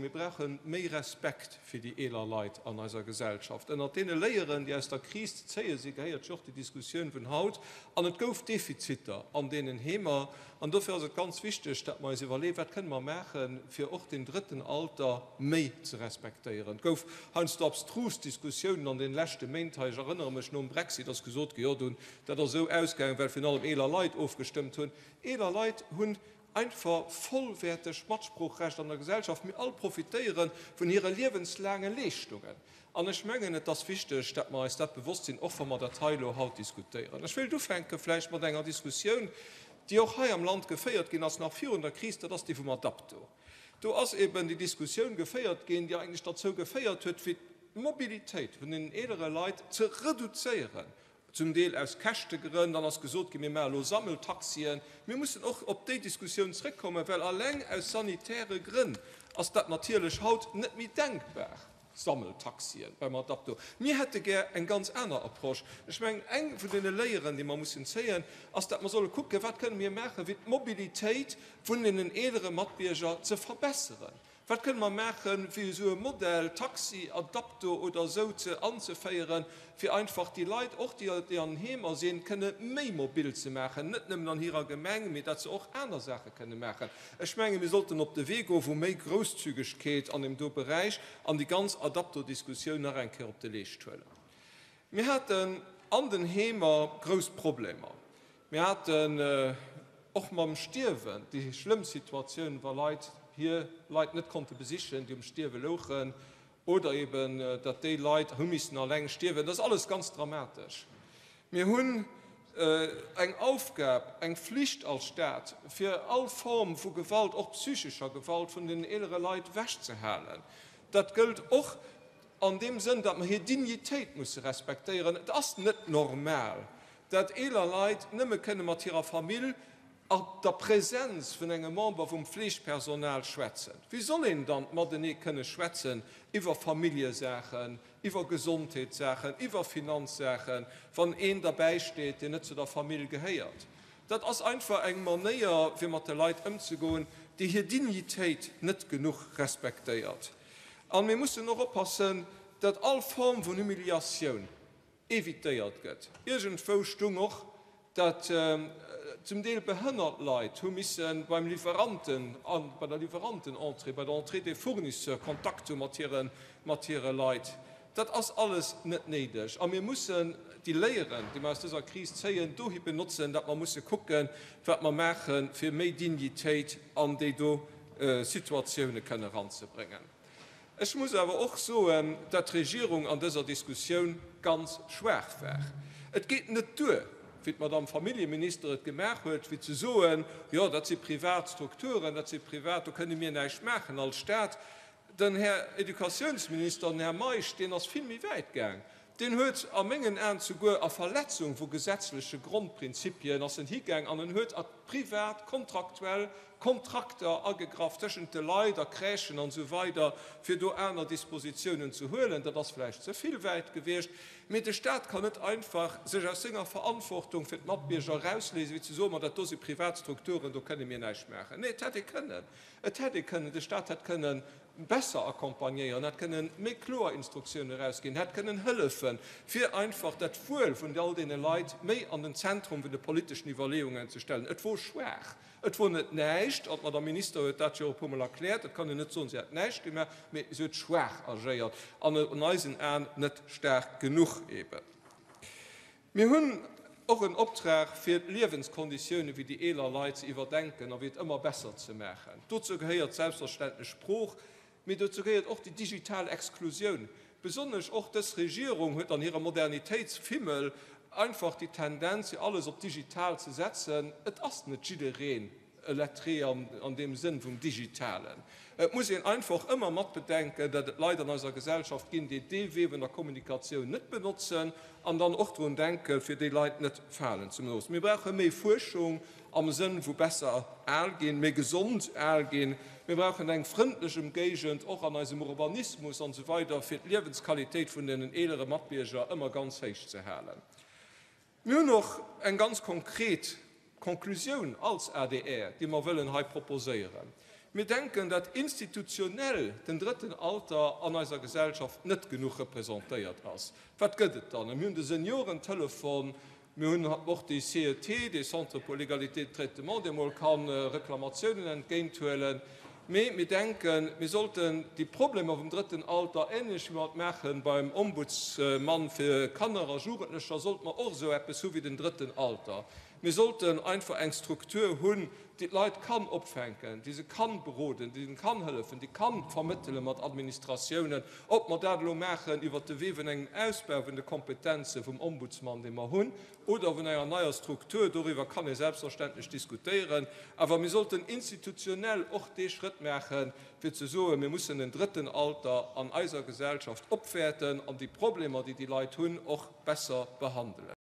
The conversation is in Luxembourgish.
Mir brauche méi Respekt fir déi eeler Leit an eiser Gesellschaft. Ënnert deene Léieren, déi aus der Kris ze zéie sinn, gehéiert jo och déi Diskussioun vun haut. An et gouf Defiziter an deenen Heemer. An dofir ass et ganz wichteg, datt mer eis iwwerleeën, Wat kënne mer maachen, fir och den drëtten Alter méi ze respektéieren? Et gouf heiansdo abstrus Diskussiounen an deene leschte Méint hei. Ech erënnere mech, nom Brexit ass gesot ginn, jo, dunn, dat ass esou ausgaangen, well virun allem eeler Leit ofgestëmmt hunn. Eeler Leit hunn Einfach vollwäerteg Matsproochrecht an der Gesellschaft. Mir all profitéiere vun hire liewenslaange Leeschtungen. An ech mengen, et ass wichteg, dat mer eis dat bewosst sinn, och wa mer dat hei elo haut diskutéieren. Ech wéilt ufänke vläicht mat enger Diskussioun, déi och hei am Land geféiert ginn ass, nach virun der Kris, dat ass déi vum Adapto. Do ass eben déi Diskussioun geféiert ginn, déi eigentlech derzou geféiert huet, fir d'Mobilitéit vun den eelere Leit ze reduzéieren zum Deel aus Käschtegrënn. Dann ass gesot ginn, mir maache elo Sammeltaxien. Mir mussen och op déi Diskussioun zrëckkommen, well alleng aus sanitäre Grënn ass dat natierlech haut net méi denkbar, Sammeltaxien beim Adapto. Mir hätte gär eng ganz aner Approche. Ech mengen, eng vun deene Léieren, déi mer mussen zéien, ass, datt mer solle kucken, wat kënne mir maachen, fir d'Mobilitéit vun deenen eelere Matbierger ze verbesseren. Wat kënne mer maachen, fir esou e Modell, Taxi, Adapto oder esou, ze anzeféieren, fir einfach déi Leit, och déi, déi an den Heemer sinn, kënne méi mobil ze maachen, net nëmmen an hirer Gemeng, mee datt se och aner Saache kënne maachen? Ech menge mir sollten op de Wee goe vu méi Grousszügegkeet an deem do Beräich an déi ganz Adapto-Diskussioun nach eng Kéier op de Leescht huelen. Mir haten an den Heemer grouss Problemer. Mir haten och mam Stierwen déi schlëmm Situatioun, wa Leit hir Leit net konnte besichen, déi um Stierwe louchen, oder eben, datt déi Leit hu missen alleng stierwen. Dat ass alles ganz dramatesch. Mir hunn eng Aufgab, eng Flicht als Stat, fir all Form vu Gewalt, och psychescher Gewalt, vun den eelere Leit ewechzehalen. Dat gëllt och an deem Sënn, datt mer hir Dignitéit musse respektéieren. Et ass net normal, dat eeler Leit nëmme kënne mat hirer Famill a der Präsenz vun engem Member vum Fleegpersonal schwätzen. Wéi soll een dann matenee kënne schwätzen iwwer Familljesaachen, iwwer Gesondheetssaachen, iwwer Finanzsaachen, wann een derbäi steet, deen net zu der Famill gehéiert? Dat ass einfach eng Manéier, fir mat de Leit ëmzegoen, déi hir Dignitéit net genuch respektéiert. A mir mussen och oppassen, dat all Form vun Humiliatioun evitéiert gëtt. Iergendwou stung och, dat zum Deel behënnert Leit hu misse beim Liwweranten, bei der Liwwerantenentrée, bei der Entrée des fournisseurs Kontakt hu mat hire, mat hire Leit. Dat ass alles net néideg. A mir mussen déi Léieren, déi mer aus dëser Kris zéien, dohi benotzen, datt mer musse kucken, wat mer maachen, fir méi Dignitéit an déi do Situatioune kënne eranzebréngen. Ech muss awer och soen, dat d'Regierung an dëser Diskussioun ganz schwaach war. Et geet net duer, wéi d'Madame Familljeminister et gemaach huet, fir ze soen, jo, dat si privat Strukturen, dat si privat, do kënne mir näischt maachen als Stat. Den Här Educatiounsminister, den Här Meisch, deen ass vill méi wäit gaang. Deen huet a mengen Aen souguer a Verletzung vu gesetzleche Grondprinzipien ass en higaang an en huet a privat kontraktuell Kontrakter agegraff tëschent de Leit a Crèchen an esou weider, fir do aner Dispositiounen ze huelen. Dat ass vläicht ze vill wäit gewiescht, mee de Stat kann net einfach sech aus senger Verantwortung fir d'Matbierger erausléisen, wéi ze soen, ma dat do si privat Strukturen, do kënne mir näischt maachen. Nee, et hätt ee kënnen. Et hätt ee kënnen, de Stat hätt kënnen besser accompagnéieren, hätt kënnen méi kloer Instruktioune erausginn, hätt kënnen hëllefen, fir einfach dat Wuel vun all deene Leit méi an den Zentrum vun de politeschen Iwwerleeungen ze stellen. Et wor schwaach, et wor net näischt, an d'Madame Minister huet dat jo och e puermol erkläert, et kann een net soen, si hätt näischt gemaach, mee si huet schwaach agéiert an an eisen Aen net staark genuch eben. Mir hunn och en Optrag, fir d'Liewenskonditioune fir déi eeler Leit ze iwwerdenken a fir et ëmmer besser ze maachen. Dozou gehéiert selbstverständlech Sprooch, mee dozou gehéiert och déi digital Exklusioun. Besonnesch och dës Regierung huet an hirem Modernitéitsfimmel einfach déi Tendenz, fir alles op digital ze setzen. Et ass net jiddereen e Lettré an deem Sënn vum Digitalen. Et muss een einfach ëmmer matbedenken, datt et Leit an eiser Gesellschaft ginn, déi dee Wee vun der Kommunikatioun net benotzen, an dann och drun denken, fir déi Leit net falen ze loossen. Mir brauche méi Fuerschung am Sënn vu besser al ginn, méi gesond al ginn. Mir brauchen eng frëndlech Emgéigend, och an eisem Urbanismus an esou weider, fir d'Liewensqualitéit vun den eelere Matbierger ëmmer ganz héich ze halen. Mir hunn och eng ganz konkret Konklusioun als adr, déi mer wëllen hei proposéieren. Mir denken, dat institutionell den drëtten Alter an eiser Gesellschaft net genuch representéiert ass. Wat gëtt et dann? Mir hunn de Seniorentelefon, mir hunn och dee CET, dee Centre pour l'égalité de traitement, dee mol ka Reklamatiounen entgéinthuelen. Mee mir denken, mir sollten déi Problemer vum drëtten Alter, ähnlech wéi mer et maache beim Ombudsmann fir Kanner a Jugendlecher, sollte mer och esou eppes hu wéi den drëtten Alter. Mir sollten einfach eng Struktur hunn, déi d'Leit kann opfänken, déi se kann beroden, déi hinnen kann hëllefen, déi kann vermëttele mat Administratiounen. Ob mer dat elo maachen iwwert de Wee vun engem Ausbau vun de Kompetenze vum Ombudsmann, dee mer hunn, oder vun enger neier Struktur, doriwwer kann ee selbstverständlech diskutéieren. Awer mir sollten institutionell och dee Schrëtt maachen, fir ze soen, mir mussen den drëtten Alter an eiser Gesellschaft opwäerten an déi Problemer, déi déi Leit hunn, och besser behandelen.